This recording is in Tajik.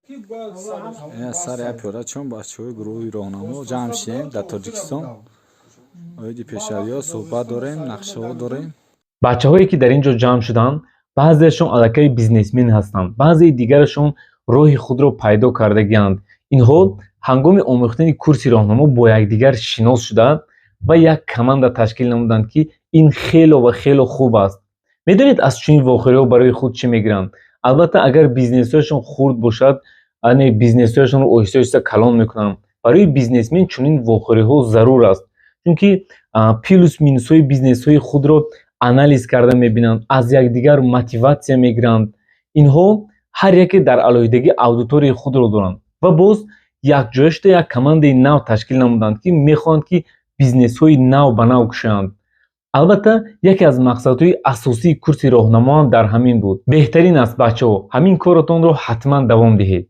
Сари як пиёла чун бачаҳои гурӯҳи роҳнамо ҷамъ шидем дар Тоҷикистон, оиди пешравиҳо суҳбат дорем, нақшаҳо дорем. Бачаҳое, ки дар ин ҷо ҷамъ шуданд, баъзеашон аллакай бизнесмен ҳастанд, баъзеи дигарашон роҳи худро пайдо кардагианд. Инҳо ҳангоми омӯхтани курси роҳнамо бо якдигар шинос шуда ва як команда ташкил намуданд, ки ин хело ва хело хуб аст. Медонед, аз чунин вохӯриҳо барои худ чӣ мегиранд? Албатта, агар бизнесҳояшон хурд бошад, ане бизнесҳояшонро оҳиста оҳиста калон мекунанд. Барои бизнесмен чунин вохӯриҳо зарур аст, чунки плюс минусҳои бизнесҳои худро анализ карда мебинанд, аз якдигар мотиватсия мегиранд. Инҳо ҳар яке дар алоҳидагӣ аудиторияи худро доранд ва боз якҷоя шуда як командаи нав ташкил намуданд, ки мехоҳанд, ки бизнесҳои нав ба нав кушоянд. Албатта, яке аз мақсадҳои асосии курси роҳнамоам дар ҳамин буд. Беҳтарин аст, бачаҳо, ҳамин коротонро ҳатман давом диҳед.